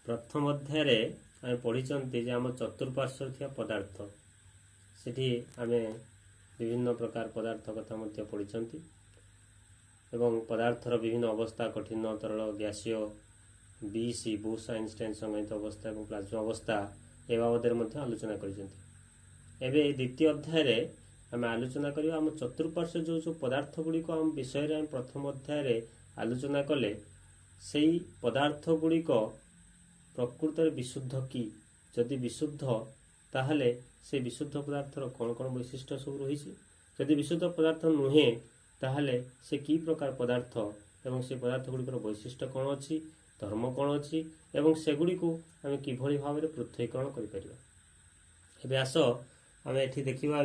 ପ୍ରଥମ ଅଧ୍ୟାୟରେ ଆମେ ପଢ଼ିଛନ୍ତି ଯେ ଆମ ଚତୁଃପାର୍ଶ୍ୱରେ ଥିବା ପଦାର୍ଥ, ସେଠି ଆମେ ବିଭିନ୍ନ ପ୍ରକାର ପଦାର୍ଥ କଥା ମଧ୍ୟ ପଢ଼ିଛନ୍ତି ଏବଂ ପଦାର୍ଥର ବିଭିନ୍ନ ଅବସ୍ଥା, କଠିନ, ତରଳ, ଗ୍ୟାସୀୟ, ବିଇସି, ବୋସ୍ ଆଇନଷ୍ଟାଇନ୍ ସଂଘନିତ ଅବସ୍ଥା ଏବଂ ପ୍ଲାଜମା ଅବସ୍ଥା, ଏ ବାବଦରେ ମଧ୍ୟ ଆଲୋଚନା କରିଛନ୍ତି। ଏବେ ଦ୍ୱିତୀୟ ଅଧ୍ୟାୟରେ ଆମେ ଆଲୋଚନା କରିବା ଆମ ଚତୁଃପାର୍ଶ୍ୱ ଯେଉଁ ଯେଉଁ ପଦାର୍ଥ ଗୁଡ଼ିକ ଆମ ବିଷୟରେ ଆମେ ପ୍ରଥମ ଅଧ୍ୟାୟରେ ଆଲୋଚନା କଲେ, ସେଇ ପଦାର୍ଥ ଗୁଡ଼ିକ ପ୍ରକୃତରେ ବିଶୁଦ୍ଧ କି? ଯଦି ବିଶୁଦ୍ଧ, ତାହେଲେ ସେ ବିଶୁଦ୍ଧ ପଦାର୍ଥର କ'ଣ କ'ଣ ବୈଶିଷ୍ଟ୍ୟ ସବୁ ରହିଛି? ଯଦି ବିଶୁଦ୍ଧ ପଦାର୍ଥ ନୁହେଁ, ତାହେଲେ ସେ କି ପ୍ରକାର ପଦାର୍ଥ ଏବଂ ସେ ପଦାର୍ଥ ଗୁଡ଼ିକର ବୈଶିଷ୍ଟ୍ୟ କ'ଣ ଅଛି, ଧର୍ମ କ'ଣ ଅଛି ଏବଂ ସେଗୁଡ଼ିକୁ ଆମେ କିଭଳି ଭାବରେ ପୃଥକୀକରଣ କରିପାରିବା? ଏବେ ଆସ, ଆମେ ଏଠି ଦେଖିବା।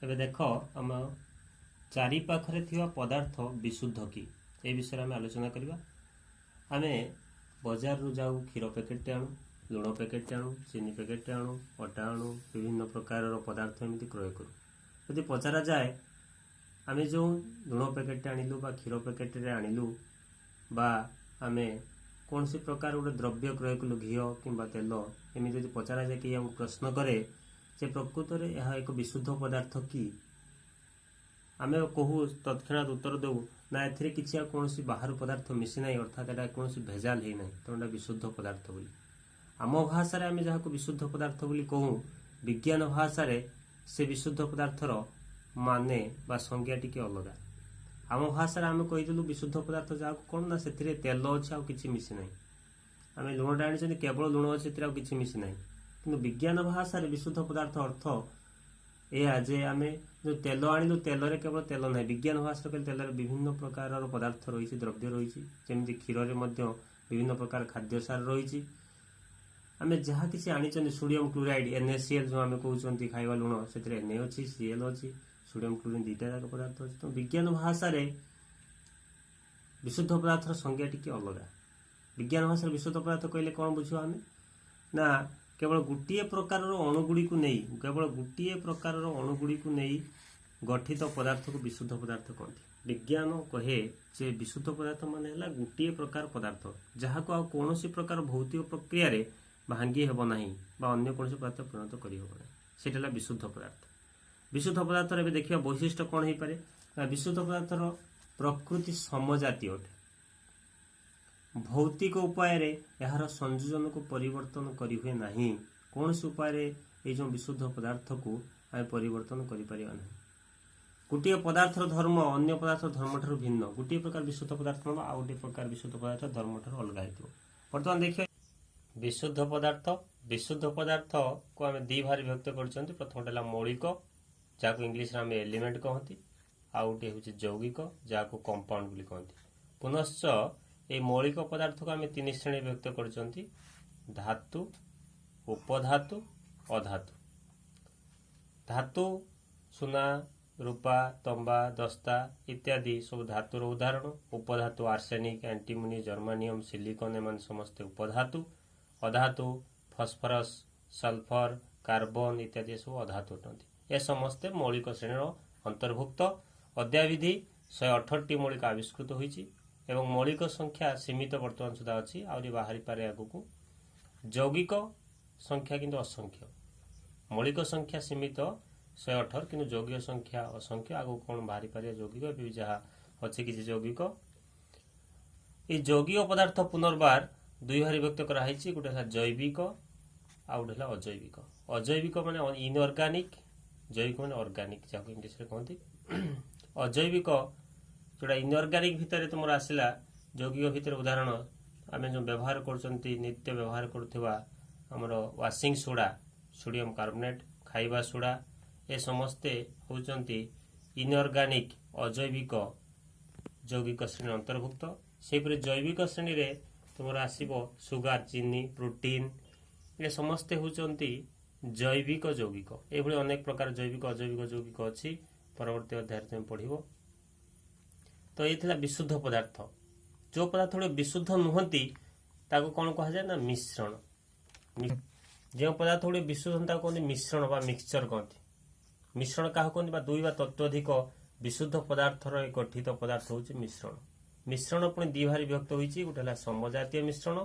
ଏବେ ଦେଖ, ଆମ ଚାରିପାଖରେ ଥିବା ପଦାର୍ଥ ବିଶୁଦ୍ଧ କି, ଏ ବିଷୟରେ ଆମେ ଆଲୋଚନା କରିବା। ଆମେ ବଜାରରୁ ଯାଉ, କ୍ଷୀର ପ୍ୟାକେଟଟେ ଆଣୁ, ଲୁଣ ପ୍ୟାକେଟଟେ ଆଣୁ, ଚିନି ପ୍ୟାକେଟଟେ ଆଣୁ, ଅଟା ଆଣୁ, ବିଭିନ୍ନ ପ୍ରକାରର ପଦାର୍ଥ ଏମିତି କ୍ରୟ କରୁ। ଯଦି ପଚରାଯାଏ, ଆମେ ଯେଉଁ ଲୁଣ ପ୍ୟାକେଟଟେ ଆଣିଲୁ ବା କ୍ଷୀର ପ୍ୟାକେଟରେ ଆଣିଲୁ ବା ଆମେ କୌଣସି ପ୍ରକାର ଗୋଟେ ଦ୍ରବ୍ୟ କ୍ରୟ କଲୁ, ଘିଅ କିମ୍ବା ତେଲ, ଏମିତି ଯଦି ପଚରାଯାଏ, କେହି ଆମକୁ ପ୍ରଶ୍ନ କରେ ଯେ ପ୍ରକୃତରେ ଏହା ଏକ ବିଶୁଦ୍ଧ ପଦାର୍ଥ କି? ଆମେ କହୁ, ତତ୍କ୍ଷଣାତ୍ ଉତ୍ତର ଦେଉ ନା, ଏଥିରେ କିଛି ଆଉ କୌଣସି ବାହାରୁ ପଦାର୍ଥ ମିଶି ନାହିଁ, ଅର୍ଥାତ୍ ଏଇଟା କୌଣସି ଭେଜାଲ ହେଇନାହିଁ, ତେଣୁ ଏଇଟା ବିଶୁଦ୍ଧ ପଦାର୍ଥ ବୋଲି। ଆମ ଭାଷାରେ ଆମେ ଯାହାକୁ ବିଶୁଦ୍ଧ ପଦାର୍ଥ ବୋଲି କହୁ, ବିଜ୍ଞାନ ଭାଷାରେ ସେ ବିଶୁଦ୍ଧ ପଦାର୍ଥର ମାନେ ବା ସଂଜ୍ଞା ଟିକେ ଅଲଗା। ଆମ ଭାଷାରେ ଆମେ କହିଦେଲୁ ବିଶୁଦ୍ଧ ପଦାର୍ଥ ଯାହାକୁ କ'ଣ ନା ସେଥିରେ ତେଲ ଅଛି, ଆଉ କିଛି ମିଶି ନାହିଁ। ଆମେ ଲୁଣଟା ଆଣିଛନ୍ତି, କେବଳ ଲୁଣ ଅଛି, ସେଥିରେ ଆଉ କିଛି ମିଶି ନାହିଁ। କିନ୍ତୁ ବିଜ୍ଞାନ ଭାଷାରେ ବିଶୁଦ୍ଧ ପଦାର୍ଥ ଅର୍ଥ ଏହା ଯେ ଆମେ ଯେଉଁ ତେଲ ଆଣିଲୁ, ତେଲରେ କେବଳ ତେଲ ନାହିଁ। ବିଜ୍ଞାନ ଭାଷାରେ କହିଲେ ତେଲରେ ବିଭିନ୍ନ ପ୍ରକାରର ପଦାର୍ଥ ରହିଛି, ଦ୍ରବ୍ୟ ରହିଛି। ଯେମିତି କ୍ଷୀରରେ ମଧ୍ୟ ବିଭିନ୍ନ ପ୍ରକାର ଖାଦ୍ୟ ସାର ରହିଛି। ଆମେ ଯାହା କିଛି ଆଣିଛନ୍ତି, ସୋଡ଼ିୟମ କ୍ଲୋରାଇଡ୍, NaCl ଯେଉଁ ଆମେ କହୁଛନ୍ତି ଖାଇବା ଲୁଣ, ସେଥିରେ Na ଅଛି, Cl ଅଛି, ସୋଡ଼ିୟମ କ୍ଲୋରିନ୍ ଦୁଇଟା ଯାକ ପଦାର୍ଥ ଅଛି। ତ ବିଜ୍ଞାନ ଭାଷାରେ ବିଶୁଦ୍ଧ ପଦାର୍ଥର ସଂଜ୍ଞା ଟିକେ ଅଲଗା। ବିଜ୍ଞାନ ଭାଷାରେ ବିଶୁଦ୍ଧ ପଦାର୍ଥ କହିଲେ କ'ଣ ବୁଝିବା ଆମେ ନା କେବଳ ଗୋଟିଏ ପ୍ରକାରର ଅଣୁଗୁଡ଼ିକୁ ନେଇ ଗଠିତ ପଦାର୍ଥକୁ ବିଶୁଦ୍ଧ ପଦାର୍ଥ କହନ୍ତି। ବିଜ୍ଞାନ କହେ ଯେ ବିଶୁଦ୍ଧ ପଦାର୍ଥ ମାନେ ହେଲା ଗୋଟିଏ ପ୍ରକାର ପଦାର୍ଥ, ଯାହାକୁ ଆଉ କୌଣସି ପ୍ରକାର ଭୌତିକ ପ୍ରକ୍ରିୟାରେ ଭାଙ୍ଗି ହେବ ନାହିଁ ବା ଅନ୍ୟ କୌଣସି ପଦାର୍ଥ ପରିଣତ କରିହେବ ନାହିଁ। ସେଇଟା ହେଲା ବିଶୁଦ୍ଧ ପଦାର୍ଥ। ବିଶୁଦ୍ଧ ପଦାର୍ଥର ଏବେ ଦେଖିବା ବୈଶିଷ୍ଟ୍ୟ କ'ଣ ହେଇପାରେ ନା, ବିଶୁଦ୍ଧ ପଦାର୍ଥର ପ୍ରକୃତି ସମଜାତୀୟ ଅଟେ। ଭୌତିକ ଉପାୟରେ ଏହାର ସଂଯୋଜନକୁ ପରିବର୍ତ୍ତନ କରିହୁଏ ନାହିଁ। କୌଣସି ଉପାୟରେ ଏଇ ଯେଉଁ ବିଶୁଦ୍ଧ ପଦାର୍ଥକୁ ଆମେ ପରିବର୍ତ୍ତନ କରିପାରିବା ନାହିଁ। ଗୋଟିଏ ପଦାର୍ଥର ଧର୍ମ ଅନ୍ୟ ପଦାର୍ଥ ଧର୍ମଠାରୁ ଭିନ୍ନ। ଗୋଟିଏ ପ୍ରକାର ବିଶୁଦ୍ଧ ପଦାର୍ଥ ନେବା, ଆଉ ଗୋଟିଏ ପ୍ରକାର ବିଶୁଦ୍ଧ ପଦାର୍ଥ ଧର୍ମଠାରୁ ଅଲଗା ହେଇଥିବ। ବର୍ତ୍ତମାନ ଦେଖିବା ବିଶୁଦ୍ଧ ପଦାର୍ଥ। ବିଶୁଦ୍ଧ ପଦାର୍ଥକୁ ଆମେ ଦି ଭାଗରେ ବିଭକ୍ତ କରିଛନ୍ତି। ପ୍ରଥମଟା ହେଲା ମୌଳିକ, ଯାହାକୁ ଇଂଲିଶରେ ଆମେ ଏଲିମେଣ୍ଟ କହନ୍ତି। ଆଉ ଗୋଟିଏ ହେଉଛି ଯୌଗିକ, ଯାହାକୁ କମ୍ପାଉଣ୍ଡ ବୋଲି କହନ୍ତି। ପୁନଶ୍ଚ ଏଇ ମୌଳିକ ପଦାର୍ଥକୁ ଆମେ ତିନି ଶ୍ରେଣୀ ବିଭକ୍ତ କରିଛନ୍ତି: ଧାତୁ, ଉପଧାତୁ, ଅଧାତୁ। ଧାତୁ ସୁନା, ରୂପା, ତମ୍ବା, ଦସ୍ତା ଇତ୍ୟାଦି ସବୁ ଧାତୁର ଉଦାହରଣ। ଉପଧାତୁ ଆର୍ସେନିକ, ଆଣ୍ଟିମୋନି, ଜର୍ମାନିୟମ, ସିଲିକନ, ଏମାନେ ସମସ୍ତେ ଉପଧାତୁ। ଅଧାତୁ ଫସଫରସ୍, ସଲଫର, କାର୍ବନ ଇତ୍ୟାଦି ସବୁ ଅଧାତୁ ଅଟନ୍ତି। ଏ ସମସ୍ତେ ମୌଳିକ ଶ୍ରେଣୀର ଅନ୍ତର୍ଭୁକ୍ତ। ଅଦ୍ୟାବଧି 118ଟି ମୌଳିକ ଆବିଷ୍କୃତ ହୋଇଛି ଏବଂ ମୌଳିକ ସଂଖ୍ୟା ସୀମିତ ବର୍ତ୍ତମାନ ସୁଦ୍ଧା ଅଛି, ଆହୁରି ବାହାରିପାରେ ଆଗକୁ। ଯୌଗିକ ସଂଖ୍ୟା କିନ୍ତୁ ଅସଂଖ୍ୟ। ମୌଳିକ ସଂଖ୍ୟା ସୀମିତ 118, କିନ୍ତୁ ଯୌଗିକ ସଂଖ୍ୟା ଅସଂଖ୍ୟ। ଆଗକୁ କ'ଣ ବାହାରିପାରିବ ଯୌଗିକ, ଏବେ ବି ଯାହା ଅଛି କିଛି ଯୌଗିକ। ଏଇ ଯୌଗିକ ପଦାର୍ଥ ପୁନର୍ବାର ଦୁଇ ଭାଗରେ ବିଭକ୍ତ କରାହେଇଛି। ଗୋଟେ ହେଲା ଜୈବିକ, ଆଉ ଗୋଟେ ହେଲା ଅଜୈବିକ। ଅଜୈବିକ ମାନେ ଇନଅର୍ଗାନିକ, ଜୈବିକ ମାନେ ଅର୍ଗାନିକ, ଯାହାକୁ ଇଂଲିଶରେ କହନ୍ତି। ଅଜୈବିକ ଯୋଉଟା ଇନଅର୍ଗାନିକ ଭିତରେ ତୁମର ଆସିଲା, ଯୌଗିକ ଭିତରେ ଉଦାହରଣ ଆମେ ଯେଉଁ ବ୍ୟବହାର କରୁଛନ୍ତି, ନିତ୍ୟ ବ୍ୟବହାର କରୁଥିବା ଆମର ୱାସିଂ ସୋଡା, ସୋଡିୟମ କାର୍ବୋନେଟ୍, ଖାଇବା ସୋଡା, ଏ ସମସ୍ତେ ହେଉଛନ୍ତି ଇନଅର୍ଗାନିକ, ଅଜୈବିକ ଯୌଗିକ ଶ୍ରେଣୀ ଅନ୍ତର୍ଭୁକ୍ତ। ସେହିପରି ଜୈବିକ ଶ୍ରେଣୀରେ ତୁମର ଆସିବ ସୁଗାର, ଚିନି, ପ୍ରୋଟିନ୍, ଏ ସମସ୍ତେ ହେଉଛନ୍ତି ଜୈବିକ ଯୌଗିକ। ଏଇଭଳି ଅନେକ ପ୍ରକାର ଜୈବିକ, ଅଜୈବିକ ଯୌଗିକ ଅଛି। ପରବର୍ତ୍ତୀ ଅଧ୍ୟାୟରେ ତୁମେ ପଢ଼ିବ। ତ ଏଇ ଥିଲା ବିଶୁଦ୍ଧ ପଦାର୍ଥ। ଯେଉଁ ପଦାର୍ଥ ଗୁଡ଼ିକ ବିଶୁଦ୍ଧ ନୁହନ୍ତି, ତାକୁ କ'ଣ କୁହାଯାଏ ନା ମିଶ୍ରଣ। ଯେଉଁ ପଦାର୍ଥ ଗୁଡ଼ିକ ବିଶୁଦ୍ଧ, ତାକୁ କୁହନ୍ତି ମିଶ୍ରଣ ବା ମିକ୍ସଚର କହନ୍ତି। ମିଶ୍ରଣ କାହାକୁ କୁହନ୍ତି ବା ଦୁଇ ବା ତତୋଧିକ ବିଶୁଦ୍ଧ ପଦାର୍ଥର ଏକ ଗଠିତ ପଦାର୍ଥ ହେଉଛି ମିଶ୍ରଣ। ମିଶ୍ରଣ ପୁଣି ଦି ଭାଗରେ ବିଭକ୍ତ ହୋଇଛି। ଗୋଟେ ହେଲା ସମଜାତୀୟ ମିଶ୍ରଣ,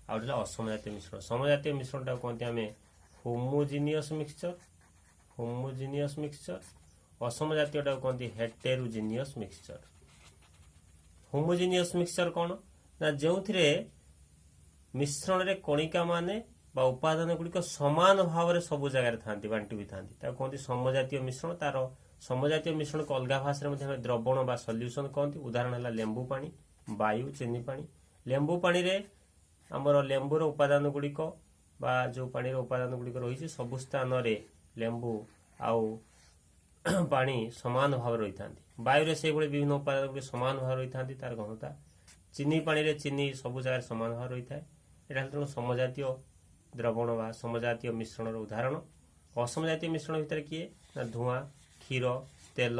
ଆଉ ଗୋଟେ ହେଲା ଅସମଜାତୀୟ ମିଶ୍ରଣ। ସମଜାତୀୟ ମିଶ୍ରଣଟାକୁ କହନ୍ତି ଆମେ ହୋମୋଜିନିୟସ୍ ମିକ୍ସଚର, ହୋମୋଜିନିୟସ୍ ମିକ୍ସଚର। ଅସମଜାତୀୟଟାକୁ କହନ୍ତି ହେଟେରୋଜିନିୟସ୍ ମିକ୍ସଚର। ହୋମୋଜିନିୟସ୍ ମିକ୍ସଚର କ'ଣ ନା, ଯେଉଁଥିରେ ମିଶ୍ରଣରେ କଣିକା ମାନେ ବା ଉପାଦାନ ଗୁଡ଼ିକ ସମାନ ଭାବରେ ସବୁ ଜାଗାରେ ଥାନ୍ତି, ବାଣ୍ଟି ହୋଇଥାନ୍ତି, ତାକୁ କୁହନ୍ତି ସମଜାତୀୟ ମିଶ୍ରଣ। ତାର ସମଜାତୀୟ ମିଶ୍ରଣକୁ ଅଲଗା ଭାଷାରେ ମଧ୍ୟ ଆମେ ଦ୍ରବଣ ବା ସଲ୍ୟୁସନ କହନ୍ତି। ଉଦାହରଣ ହେଲା ଲେମ୍ବୁ ପାଣି, ବାୟୁ, ଚିନି ପାଣି। ଲେମ୍ବୁ ପାଣିରେ ଆମର ଲେମ୍ବୁର ଉପାଦାନ ଗୁଡ଼ିକ ବା ଯେଉଁ ପାଣିର ଉପାଦାନ ଗୁଡ଼ିକ ରହିଛି, ସବୁ ସ୍ଥାନରେ ଲେମ୍ବୁ ଆଉ ପାଣି ସମାନ ଭାବରେ ରହିଥାନ୍ତି। ବାୟୁରେ ସେଇଭଳି ବିଭିନ୍ନ ଉପାଦାନ ଗୁଡ଼ିକ ସମାନ ଭାବରେ ରହିଥାନ୍ତି, ତାର ଘନତା। ଚିନି ପାଣିରେ ଚିନି ସବୁ ଜାଗାରେ ସମାନ ଭାବରେ ରହିଥାଏ। ଏଇଟା ହେଲା ତେଣୁ ସମଜାତୀୟ ଦ୍ରବଣ ବା ସମଜାତୀୟ ମିଶ୍ରଣର ଉଦାହରଣ। ଅସମଜାତୀୟ ମିଶ୍ରଣ ଭିତରେ କିଏ ନା ଧୂଆଁ, କ୍ଷୀର, ତେଲ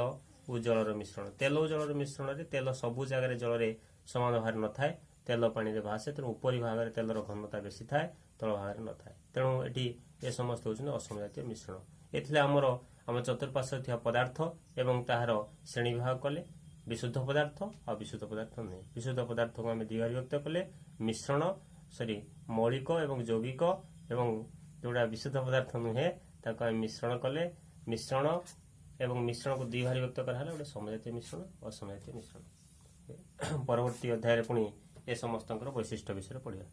ଓ ଜଳର ମିଶ୍ରଣ। ତେଲ ଓ ଜଳର ମିଶ୍ରଣରେ ତେଲ ସବୁ ଜାଗାରେ ଜଳରେ ସମାନ ଭାବରେ ନଥାଏ। ତେଲ ପାଣିରେ ଭାସେ, ତେଣୁ ଉପରି ଭାଗରେ ତେଲର ଘନତା ବେଶୀ ଥାଏ, ତଳ ଭାଗରେ ନଥାଏ। ତେଣୁ ଏଠି ଏ ସମସ୍ତ ହେଉଛନ୍ତି ଅସମଜାତୀୟ ମିଶ୍ରଣ। ଏ ଥିଲା ଆମର ଆମ ଚତୁର୍ପାର୍ଶ୍ୱରେ ଥିବା ପଦାର୍ଥ ଏବଂ ତାହାର ଶ୍ରେଣୀ ବିଭାଗ କଲେ, ବିଶୁଦ୍ଧ ପଦାର୍ଥ ଆଉ ବିଶୁଦ୍ଧ ପଦାର୍ଥ ନୁହେଁ। ବିଶୁଦ୍ଧ ପଦାର୍ଥକୁ ଆମେ ଦୁଇ ଭାଗରେ ବିଭକ୍ତ କଲେ, ମିଶ୍ରଣ ସରି ମୌଳିକ ଏବଂ ଯୌଗିକ, ଏବଂ ଯୋଉଟା ବିଶୁଦ୍ଧ ପଦାର୍ଥ ନୁହେଁ ତାକୁ ଆମେ ମିଶ୍ରଣ କଲେ। ମିଶ୍ରଣ ଏବଂ ମିଶ୍ରଣକୁ ଦୁଇ ଭାଗରେ ବିଭକ୍ତ କରାହେଲା, ଗୋଟେ ସମଜାତୀୟ ମିଶ୍ରଣ, ଅସମଜାତୀୟ ମିଶ୍ରଣ। ପରବର୍ତ୍ତୀ ଅଧ୍ୟାୟରେ ପୁଣି ଏ ସମସ୍ତଙ୍କର ବୈଶିଷ୍ଟ୍ୟ ବିଷୟରେ ପଢିବା।